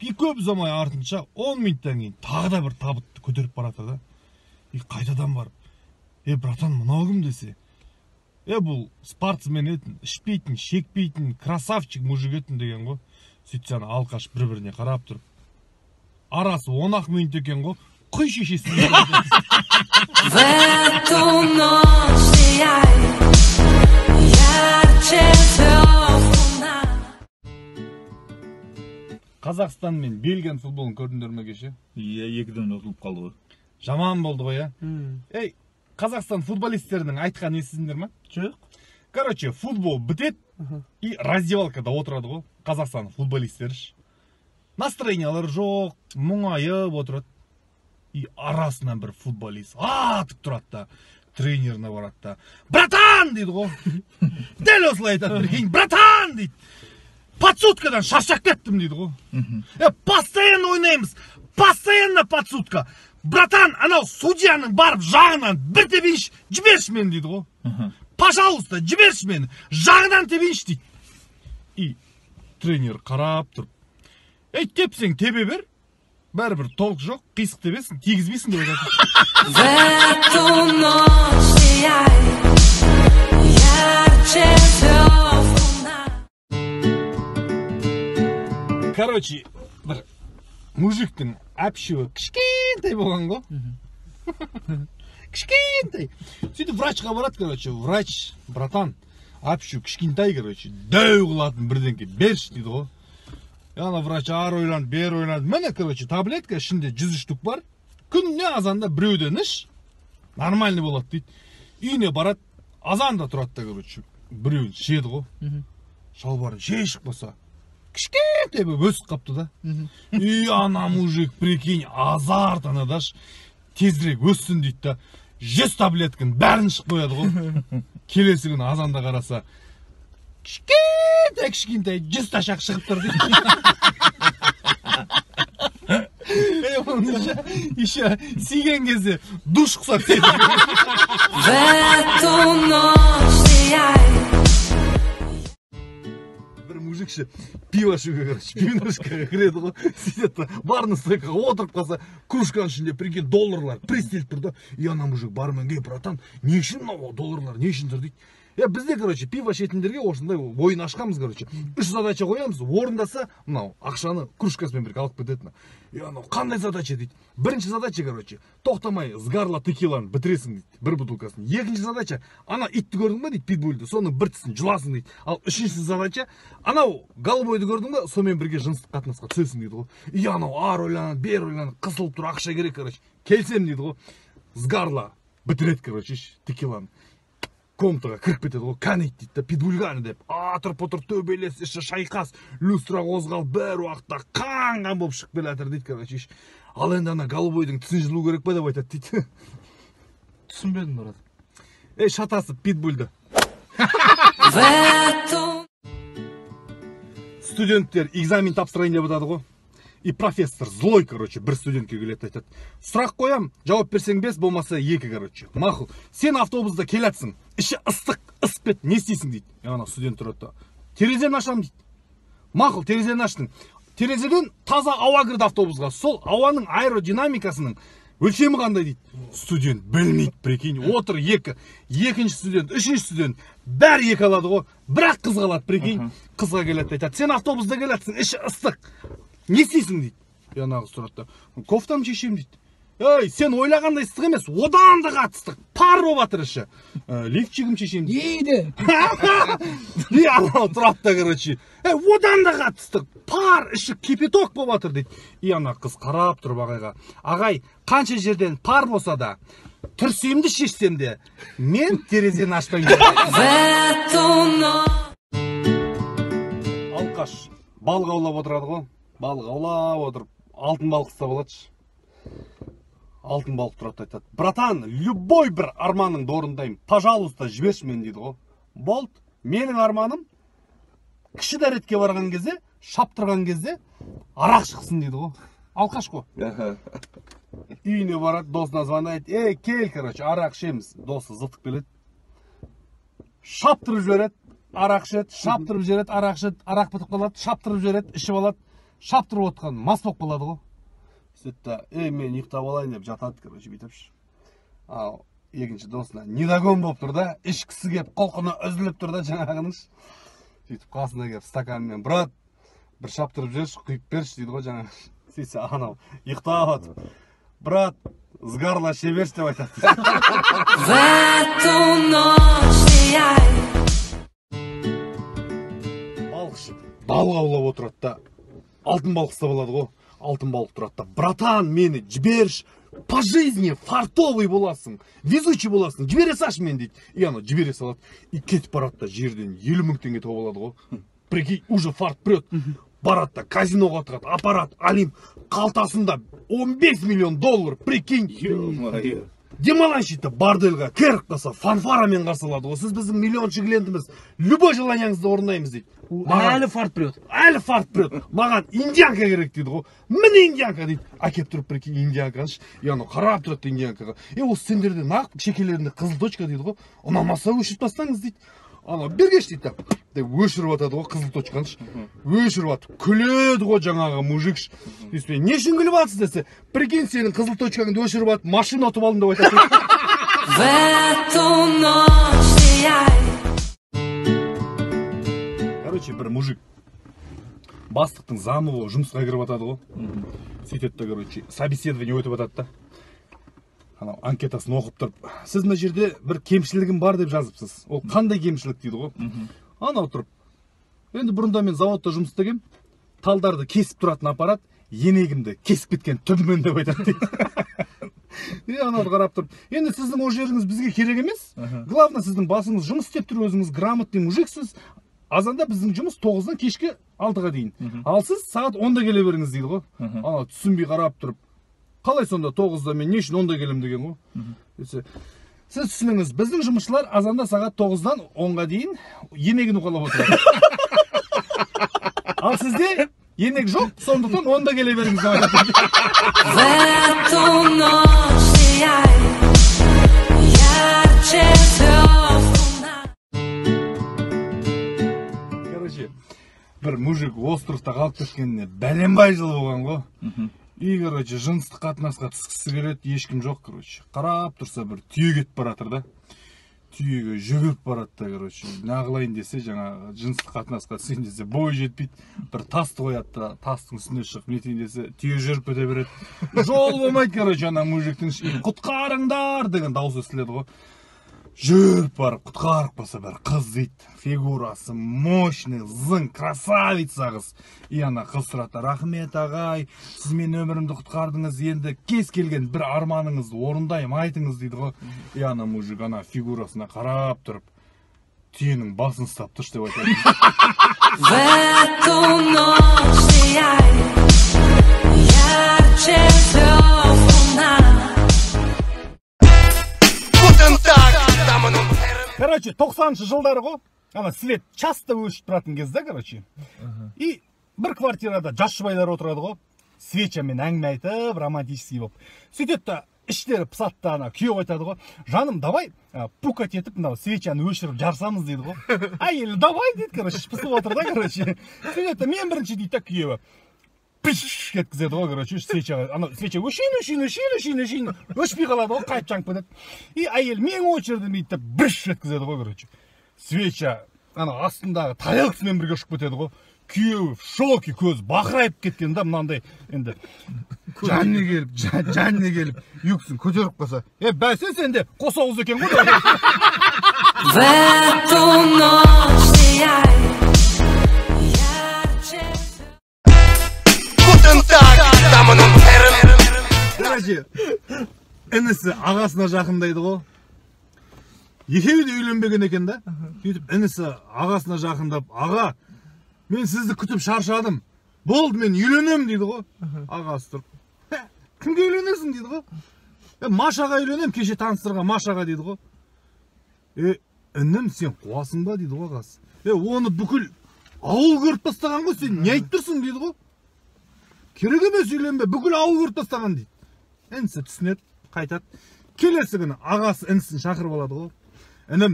И көп ұзамай артынша 10 минуттан кейін тағы да бір табытты көтеріп баратыр да. И қайтадан барып, братан, мынау кім десе, бұл спортсмен етін, ішпейтін, шекпейтін, красавчик мужик етін деген ғой. Сөйтсе ана алқаш бір-біріне қарап тұрып, арасы 10-ақ минут екен ғой, құй шешесін. В эту ночь сияй ярче звезд луна. Қазақстан мен Бельгияның футболын көрдіңдер ме кеше? Иә, 2-ден ұтылып қалды ғой. Жаман болды ғой, иә? Ей, Қазақстан футболистерінің айтқанын естідіңдер ме? Жоқ. Короче, футбол бітеді и раздевалкада отырады ғой Қазақстан футболистері. Настроениялары жоқ, мұңайып отырады. И арасынан бір футболист атып тұрады да, тренеріне барады да, братан дейді ғой. Дәл осылай айтады, прикинь, братан дейді. Подсудкадан шаршап кеттім дейді ғой. Постоянно ойнаймыз, постоянно подсудка. Братан, анау судьяның барып жағынан бір тебейінші, жіберші мені дейді ғой. Пожалуйста, жіберші мені, жағынан тебейінші дейді. И тренер қарап тұрып, тепсең тебе бер, бәрібір толық жоқ, қисық тебесің, тигізбейсің деп айтады. В эту ночь сияй ярче звезд луна. Короче, бір мужиктің әпшуі кішкентай болған ғой. Кішкентай. Сөйтіп врачқа барады, короче, врач, братан, әпшу кішкентай, короче, дәу қылатын бірдеңке берші дейді ғой. Ана врач ары ойланып, бері ойланып, міне, короче, таблетка ішінде 103 штук бар. Күніне азанда біреуден іш, нормальный болады дейді. Үйіне барады, азанда тұрады да, короче, біреуін ішеді ғой. Шалбарын шешіп қалса, кішкентай болып өсіп қапты да. И ана мужик, прикинь, азарт анадаш, тезірек өссін дейді да, 100 таблетканы бәрін ішіп қояды ғой. Келесі күні азанда қараса, кішкентай кішкентай 100 ташақ шығып тұр дейді. Оны еще сиген кезде душ құсап тиеді. В эту ночь сияй. Бір мужик ше пиво ішуге, короче, пивнушкаға кіреді ғой. Сөйтеді, барный стойкаға отырып қалса, кружканың ішінде, прикинь, долларлар престеліп тұр да. И ана мужик бармен, ей, братан, не үшін мынау долларлар, не үшін тұр дейді. Бізде, короче, пиво ішетіндерге осындай ойын ашқанбыз, короче. 3 задача қоямыз, орындаса, мынау ақшаны кружкасымен бірге алып кетеді. И анау қандай задача дейді. Бірінші задача, короче, тоқтамай сгарла текиланы бітіресің дейді, бір бутылкасын. Екінші задача, ана итті көрдің ба дейді, питбульді, соның бір тісін жұласың дейді. Ал үшінші задача, анау голубойды көрдің ба, сонымен бірге жыныстық қатынасқа түсесің дейді ғой. И анау ары ойланады, бері ойланады, қысылып тұр, ақша керек, короче. Келсем дейді ғой, сгарла бітіреді, короче, текиланы. Комнатаға кіріп кетеді ғой, кәнейт дейді да, питбульганы деп. Атыр пұтыр төбелес, іші шайқас, люстра қозғалып, бір уақытта қан-қан болып шығып келе жатыр дейді, короче. Ал енді ана голубойдың тісін жұлу керек па деп айтады дейді. Түсінбедім, брат. Ей, шатасып питбульді. Студенттер экзамен тапсырайын деп жатады ғой. И профессор злой, короче, бір студентке келеді, айтады. Сұрақ қоям, жауап берсең 5, болмаса 2, короче. Мақұл, сен автобуста келатсың, іші ыстық, ысып кетті, не істейсің дейді. И ана студент тұрады да, терезені ашам дейді. Мақұл, терезені аштың. Терезеден таза ауа кірді автобусқа. Сол ауаның аэродинамикасының өлшемі қандай дейді. Студент білмейді, прикинь, отыр 2, екінші студент, үшінші студент, бәрі 2 алады ғой. Бірақ қыз қалады, прикинь. Қызға келеді, айтады, сен автобуста келатсың, іші ыстық. Не істейсің дейді. И ана қыз тұрады да, кофтамды шешемін дейді. Ей, сен ойлағандай ыстық емес, одан да қатты ыстық, пар болып жатыр іші. Лифчигім шешемін. Дейді. И анау тұрады да, короче, одан да қатты ыстық, пар, іші кипяток болып жатыр дейді. И ана қыз қарап тұрып ағайға: «Ағай, қанша жерден пар болса да, түрсемді шешсем де, мен терезені ашпаймын». В эту ночь. Алқаш балық аулап отырады ғой. Балық аулап отырып, алтын балық ұстап алады. Алтын балық тұрады да айтады: «Братан, любой бір арманыңды орындаймын, пожалуйста, жіберші мені», – дейді ғой. «Болды, менің арманым кіші дәретке барған кезде, шаптырған кезде арақ шықсын», – дейді ғой. Алқаш қой. Үйіне барады, досына звондайды: «Ей, кел, короче, арақ ішеміз». Досы зытып келеді, шаптырып жібереді, арақ ішеді, шаптырып жібереді, арақ ішеді, арақ бітіп қалады, шаптырып жібереді, ішіп алады. Шаптырып отқан мас болып қалады ғой. Сөйтеді да: «Ей, мен ұйықтап алайын», – деп жатады, короче, бүйтіп. Ал екінші досына недогон болып тұр да, ішкісі келіп, құлқыны үзіліп тұр да жаңағының. Сөйтіп қасына келіп, стаканмен: «Брат, бір шаптырып жіберші, құйып берші», – дейді ғой жаңағы. Сөйтсе, анау ұйықтап жатып: «Брат, с горла іше берші», – деп айтады. В эту ночь сияй. Балықшы балық аулап отырады да, алтын балық ұстап алады ғой. Алтын балық тұрады да: «Братан, мені жіберші, по жизни фартовый боласың, везучий боласың, жібере салшы мені», – дейді. И анау жібере салады. И кетіп барады да, жерден 50 000 теңге тауып алады ғой. Прикинь, уже фарт прет. Барады да, казиноға отырады, аппарат Олимп, қалтасында 15 миллион доллар, прикинь. Ё-моё. Демалайыншы дейді. Бордельға кіріп қалса, фанфарамен қарсы алады ғой: «Сіз біздің миллионшы клиентіміз, любой желанияңызды орындаймыз», – дейді. Әлі фарт прет. Әлі фарт прет. «Маған индианка керек», – дейді ғой. «Міне индианка», – дейді. Әкеліп тұрып, прикинь, индианканы. И анау қарап тұрады индианкаға: «Е, осы сендерде нақ шекелерінде қызыл точка», – дейді ғой. «Ұнамаса, өшіріп тастаңыз», – дейді. Анау: «Бергеш», – дейді да, деп өшіріп жатады ғой қызыл точканы. Өшіріп жатып күледі ғой жаңағы мужик. Сөйтіп: «Не үшін күліп жатсыз?» – десе: «Прикинь, сенің қызыл точкаңды өшіріп жатып, машина ұтып алдым», – деп айтады. В эту ночь сияй. Короче, бір мужик бастықтың замы болып жұмысқа кіріп жатады ғой. Сөйтеді да, короче, собеседование өтіп жатады да, анау анкетасын оқып тұрып: «Сіз мына жерде бір кемшілігім бар деп жазыпсыз, ол қандай кемшілік?» – дейді ғой. Анау тұрып: «Енді бұрында мен заводта жұмыс істегенмін, талдарды кесіп тұратын аппарат енегімді кесіп кеткен түбімен», – деп айтады дейді. И анауды қарап тұрып: «Енді сіздің ол жеріңіз бізге керек емес, главное, сіздің басыңыз жұмыс істеп тұр, өзіңіз грамотный мужиксіз. Азанда біздің жұмыс 9-дан кешкі 6-ға дейін, ал сіз сағат 10-да келе беріңіз», – дейді ғой. Анау түсінбей қарап тұрып: «Қалай сонда 9-да, мен не үшін 10-да келемін?» – деген ғой. Десе: «Сіз түсініңіз, біздің жұмысшылар азанда сағат 9-дан 10-ға дейін енегін уқалап отырады, ал сізде енек жоқ, сондықтан 10-да келе беріңіз», – деп айтады. В эту ночь сияй. Ярче звезд луна. Короче, бір мужик островта қалып кеткеніне бәленбай жыл болған ғой. И, короче, жыныстық қатынасқа түскісі келеді, ешкім жоқ. Короче, қарап тұрса, бір түйе кетіп бара жатыр да, түйеге жүгіріп барады да, короче, нағылайын десе, жаңағы жыныстық қатынасқа түсейін десе, бойы жетпейді. Бір тасты қояды да, тастың үстіне шығып нетейін десе, түйе жүріп кете береді, жол болмайды. Короче, ана мужиктің «Құтқарыңдар!» деген дауысы естіледі ғой. Жүріп барып құтқарып қалса, бір қыз дейді, фигурасы мощный, зың, красавица қыз. И ана қыз сұрады: «Рахмет, ағай, сіз менің өмірімді құтқардыңыз, енді кез келген бір арманыңызды орындаймын, айтыңыз», – дейді ғой. И ана мужик ана фигурасына қарап тұрып: «Түйенің басын ұстап тұршы», – деп айтады. В эту ночь сияй. Ярче звезд луна. Guten Tag, Damen und Herren. Короче, 90-жылдары ғой, ана свет часто өшіп тұратын кез да. Короче, и бір квартирада жас жұбайлар отырады ғой, свечамен әңгіме айтып, романтический болып. Сөйтеді да, іштері пысады да, ана күйеу айтады ғой: «Жаным, давай пукать етіп, мынау свечаны өшіріп жарысамыз», – дейді ғой. Әйелі: «Давай», – дейді. Короче, іш пысып отыр да. Короче, сөйтеді да, «Мен бірінші», – дейді да. Күйеуі пиш еткізеді ғой, короче, свечаға. Анау свеча өшейін, өшейін, өшейін, өшейін, өшейін, өшпей қалады ғой, қайтып жанып кетеді. И әйел: «Менің очередім», – дейді да, брш еткізеді ғой. Короче, свеча анау астындағы тарелкасымен бірге ұшып кетеді ғой. Күйеуі в шоке, көзі бақырайып кеткен да, мынандай енді жанына келіп, жанына келіп, юбкасын көтеріп қалса, е, бәсе сен де қос ауыз екен ғой. В эту ночь сияй ярче. Guten Tag, Damen und Herren. Короче, інісі ағасына жақындайды ғой. Екеуі де үйленбеген екен да. Сөйтіп інісі ағасына жақындап, аға, мен сізді күтіп шаршадым. Болды, мен үйленемін дейді ғой. Ағасы тұрып, кімге үйленесің дейді ғой. Машаға үйленемін, кеше таныстырған Машаға дейді ғой. Інім, сен қуасың ба дейді ғой ағасы. Оны бүкіл ауыл көріп тастаған ғой, сен не айтып тұрсың дейді ғой. Керек емес үйленбе, бүкіл ауыл көріп тастаған дейді. Інісі түсінеді, қайтады. Келесі күні ағасы інісін шақырып алады ғой. Інім,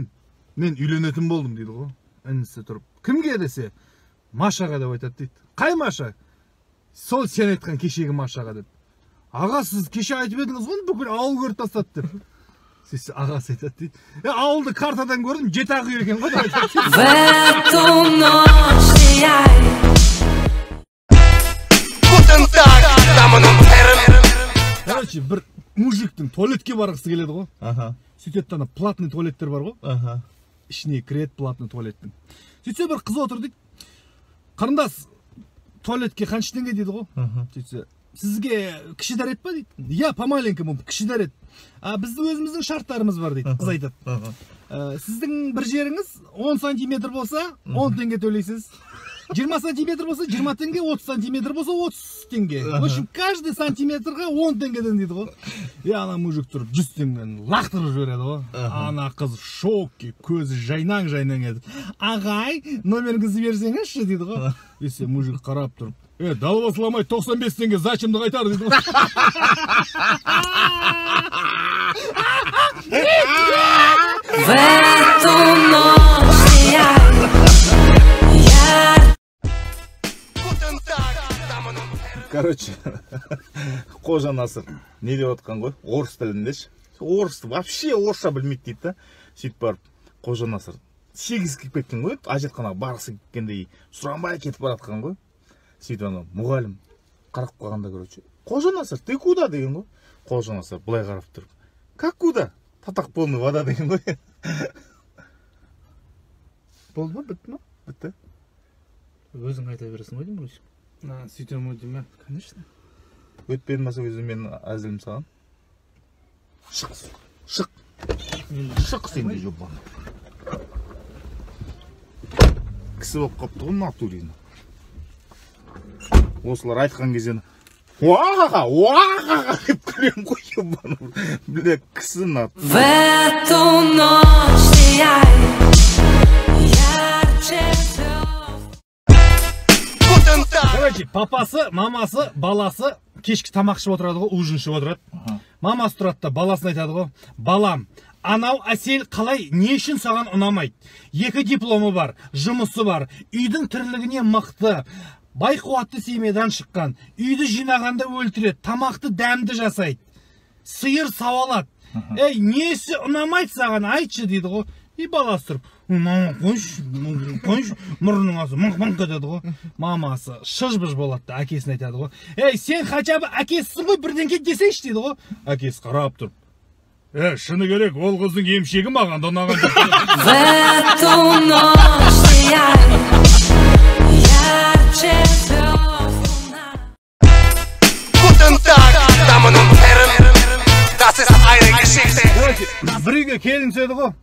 мен үйленетін болдым дейді ғой. Інісі тұрып, кімге десе, Машаға деп айтады дейді. Қай Маша? Сол сен айтқан кешегі Машаға деп. Аға, сіз кеше айтып едіңіз ғой, бүкіл ауыл көріп тастады деп. Сөйтсе ағасы айтады дейді. Ауылды картадан көрдім, жеті ақ үй екен ғой деп айтады дейді. В эту ночь сияй. Guten Tag, Damen und Herren. Короче, бір мужиктің туалетке барғысы келеді ғой. Сөйтеді, ана платный туалеттер бар ғой. Ішіне кіреді платный туалеттің. Сөйтсе бір қыз отыр дейді. Қарындас, туалетке қанша теңге дейді ғой. Сөйтсе, сізге кіші дәрет па дейді. Я, по маленькому, кіші дәрет. А біздің өзіміздің шарттарымыз бар дейді. Қыз айтады. Сіздің бір жеріңіз 10 сантиметр болса, 10 теңге төлейсіз. 20 сантиметр болса, 20 теңге, 30 сантиметр болса, 30 теңге. В общем, каждый сантиметрға 10 теңгеден дейді ғой. И ана мужик тұрып 100 теңгені лақтырып жібереді ғой. Ана қыз в шоке, көзі жайнаң-жайнаң етіп. Ағай, номеріңізді берсеңізші дейді ғой. Десе мужик қарап тұрып, далбасаламай 95 теңге зачемді қайтар дейді ғой. В эту ночь сияй. Короче, Қожа Насыр не деп отқан ғой, орыс тілінде ше. Орысты вообще орысша білмейді дейді да. Сөйтіп барып Қожа Насыр сегіз киіп кеткен ғой, әжетханаға барғысы келгендей сұранбай кетіп бара жатқан ғой. Сөйтіп ана мұғалім қарап қалғанда, короче, Қожа Насыр, ты куда деген ғой. Қожа Насыр былай қарап тұрып, как куда? Татақ полный вода деген ғой. Болды ма, бітті ма? Бітті. Өзің айта бересің ғой деймін, Русик. Сөйтемін ғой деймін, конечно. Өтпеді ма сол кезде менің әзілім саған? Шық, шық. Шық сен де жобаны. Кісі болып қалыпты ғой натурина. Осылар айтқан кезде уа-ха-ха, уа-ха-ха деп күлемін ғой, ебаный. Бля, кісі на. В эту ночь сияй ярче звезд. Короче, папасы, мамасы, баласы кешкі тамақ ішіп отырады ғой, ужин ішіп отырады. Мамасы тұрады да баласына айтады ғой, балам, анау Әсел қалай, не үшін саған ұнамайды? 2 дипломы бар, жұмысы бар, үйдің тірлігіне мықты, бай қуатты семьядан шыққан, үйді жинағанда өлтіреді, тамақты дәмді жасайды, сиыр сауалады. Ей, несі ұнамайды саған, айтшы дейді ғой. И баласы тұрып, мама, қойшы, қойшы, мұрнының асы мыңқ-мыңқ етеді ғой. Мамасы шыж-быж болады да, әкесіне айтады ғой. Ей, сен хотя бы әкесісің ғой, бірдеңке десейші дейді ғой. Әкесі қарап тұрып, шыны керек, ол қыздың емшегі маған да ұнаған жоқ. В эту ночь сияй ярче звезд луна. Guten Tag, Damen und Herren. Das ist eine Geschichte. Короче, бір үйге келін түседі ғой.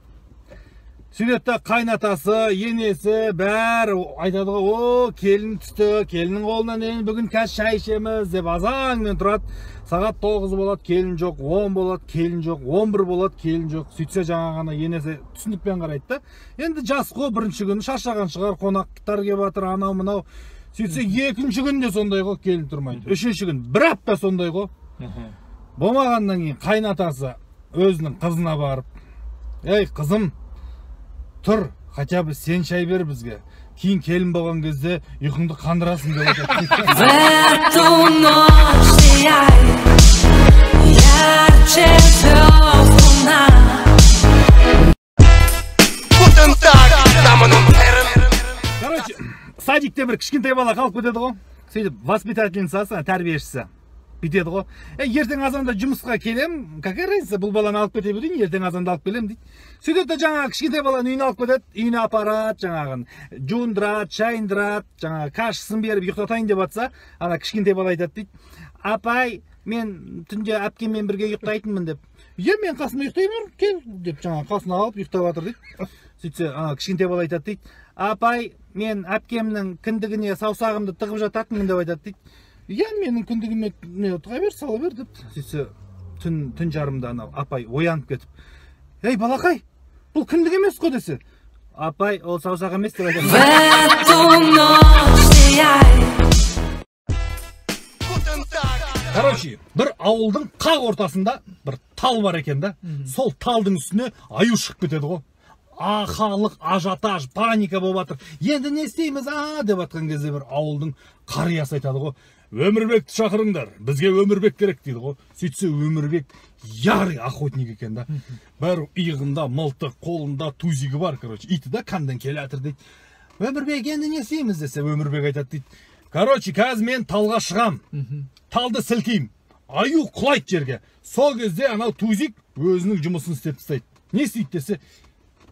Сөйтеді да қайнатасы, енесі бәрі айтады ғой, о, келін түсті, келіннің қолынан енді бүгін қазір шай ішеміз деп азанмен тұрады. Сағат 9 болады, келін жоқ, 10 болады, келін жоқ, 11 болады, келін жоқ. Сөйтсе жаңа ғана енесі түсінікпен қарайды да. Енді жас қой, бірінші күні шаршаған шығар, қонақтар келіп жатыр, анау мынау. Сөйтсе екінші күн де сондай ғой, келін тұрмайды. Үшінші күн бір апта сондай ғой. Болмағаннан кейін қайнатасы өзінің қызына барып, ей қызым, тұр, хотя бы сен шай бер бізге. Кейін келін болған кезде ұйқыңды қандырасың деп айтады. В эту ночь сияй ярче звезд луна. Guten Tag, Damen und Herren. Короче, Садикте бір кішкентай бала қалып кетеді ғой. Сөйтіп воспитательницасы, тәрбиешісі бүйтеді ғой. Ертең азанда жұмысқа келем, какая разница, бұл баланы алып кете берейін, ертең азанда алып келем дейді. Сөйтеді де жаңағы кішкентай баланы үйіне алып кетеді, үйіне апарады, жаңағын жуындырады, шайындырады, жаңағы кашасын беріп ұйықтатайын деп жатса, ана кішкентай бала айтады дейді. Апай, мен түнде әпкеммен бірге ұйықтайтынмын деп. Е, мен қасымда ұйықтай бер, кел деп жаңағы қасына алып ұйықтап жатыр дейді. Сөйтсе, ана кішкентай бала айтады дейді. Апай, мен әпкемнің кіндігіне саусағымды тығып жататынмын деп айтады дейді. Иә, менің кіндігіме тыға бер, сала бер деп. Сөйтсе, түн жарымда анау апай оянып кетіп, ей, балақай, бұл кіндік емес қой десе, апай, ол саусақ емес деп айтады. В эту ночь сияй. Короче, бір ауылдың қақ ортасында бір тал бар екен да. Сол талдың үстіне аю шығып кетеді ғой. Халық ажиотаж, паника болып жатыр. Енді не істейміз, деп жатқан кезде бір ауылдың қариясы айтады ғой. Өмірбекті шақырыңдар, бізге Өмірбек керек дейді ғой. Сөйтсе Өмірбек ярый охотник екен да. Бәрі иығында мылтық, қолында тузигі бар, короче. Иті да қандан келе жатыр дейді. Өмірбек енді не істейміз десе, Өмірбек айтады дейді. Короче, қазір мен талға шығам. Талды сілкеймін. Аю құлайды жерге. Сол кезде анау тузик өзінің жұмысын істеп тастайды. Не істейді десе,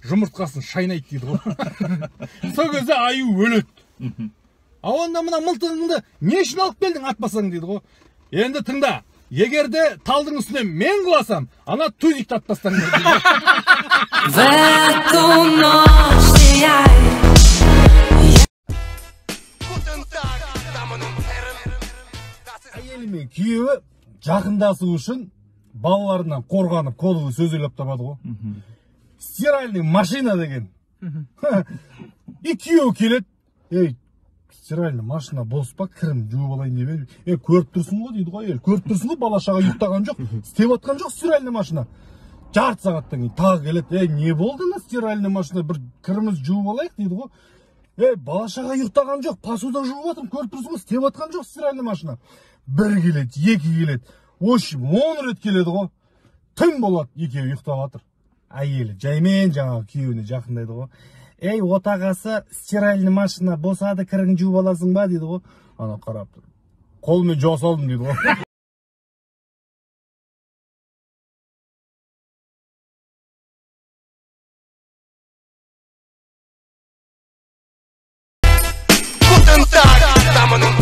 жұмыртқасын шайнайды дейді ғой. Сол кезде аю өледі. А онда мына мылтығыңды не үшін алып келдің атпасаң дейді ғой. Енді тыңда, егер де талдың үстіне мен құласам, ана тузикті атып тастаңдар дейді. В эту ночь сияй. Әйелі мен күйеуі жақындасу үшін балаларынан қорғанып кодовый сөз ойлап табады ғой. Стиральный машина деген. И күйеуі келеді. Ей, стиральный машина бос па, кірім жуып алайын деп едім. Ей, көріп тұрсың ғой дейді ғой, әйел. Көріп тұрсың ғой, бала шаға ұйықтаған жоқ, істеп жатқан жоқ стиральный машина. Жарты сағаттан кейін тағы келеді. Ей, не болды ана стиральный машина, бір кіріміз жуып алайық дейді ғой. Ей, бала шаға ұйықтаған жоқ, посуда жуып жатырмын, көріп тұрсың ғой, істеп жатқан жоқ стиральный машина. Бір келеді, екі келеді, в общем, 10 рет келеді ғой. Түн болады, екеуі ұйықтап жатыр. Әйелі жаймен жаңағы күйеуіне жақындайды ғой. Ей, отағасы, стиральный машина босады, кірің жуып аласың ба дейді ғой. Ана қарап тұр. Қолымен жуа салдым дейді ғой.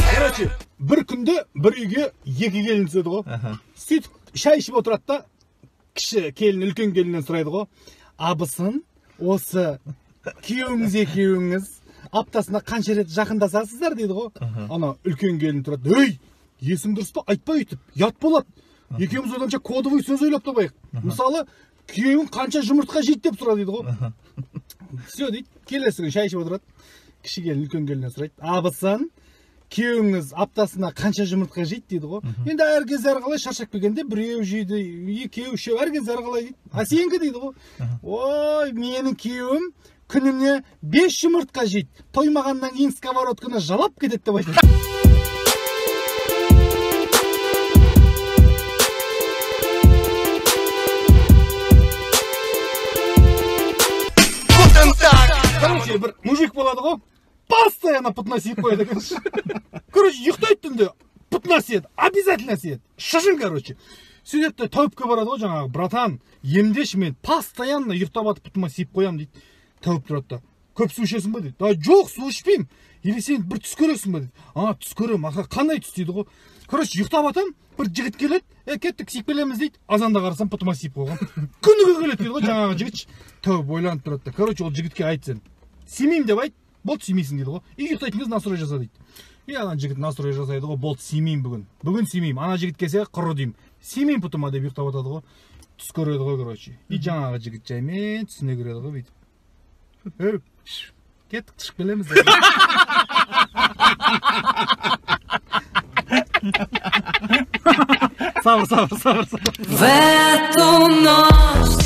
Короче, бір күнде бір үйге екі келін түседі ғой. Сөйтіп шай ішіп отырады да, кіші келін үлкен келіннен сұрайды ғой. Абысын, осы күйеуіңіз екеуіңіз аптасына қанша рет жақындасасыздар дейді ғой. Ана үлкен келін тұрады. Ей, есің дұрыс па? Айтпа өйтіп, ұят болады. Екеуміз оданша кодовый сөз ойлап табайық. Мысалы, күйеуің қанша жұмыртқа жейді деп сұра дейді ғой. Все дейді, келесі күні шай ішіп отырады. Кіші келін үлкен келіннен сұрайды. Абысын, күйеуіңіз аптасына қанша жұмыртқа жейді дейді ғой. Енді әр кезде әрқалай шаршап келгенде біреу жейді, екеу, үшеу, әр кезде әрқалай дейді. А сенікі дейді ғой. Ой, менің күйеуім күніне 5 жұмыртқа жейді. Тоймағаннан кейін сковородканы жалап кетеді деп айтады. Короче, бір мужик болады ғой. Постоянно пұтына сиіп қояды екен. Короче, ұйықтайды түнде, пұтына сиеді, обязательно сиеді. Шыжың, короче. Сөйтеді де тәуіпке барады ғой жаңағы, братан, емдеші мен постоянно ұйықтап атып пұтыма сиіп қоямын дейді. Тәуіп тұрады да, көп су ішесің ба дейді. А, жоқ, су ішпеймін. Или сен бір түс көресің ба дейді. А, түс көремін, аха, қандай түс дейді ғой. Короче, ұйықтап атам, бір жігіт келеді, кеттік, сиіп келеміз дейді. Азанда қарасам, пұтыма сиіп қойған. Күніге келеді дейді ғой жаңағы жігіт. Тәуіп ойланып тұрады да. Короче, ол жігітке айт сен. Симеймін деп айт. Болды, симейсің дейді ғой. И ұйықтайтын кез настрой жаса дейді. И ана жігіт настрой жасайды ғой, болды, симеймін бүгін. Бүгін симеймін. Ана жігіт келсе, құры деймін. Симеймін пұтыма деп ұйықтап жатады ғой. Түс көреді ғой, короче. И жаңағы жігіт жаймен түсіне кіреді ғой бүйтіп. Ей, кеттік, шығып келеміз. Сабыр, сабыр, сабыр, сабыр. В эту ночь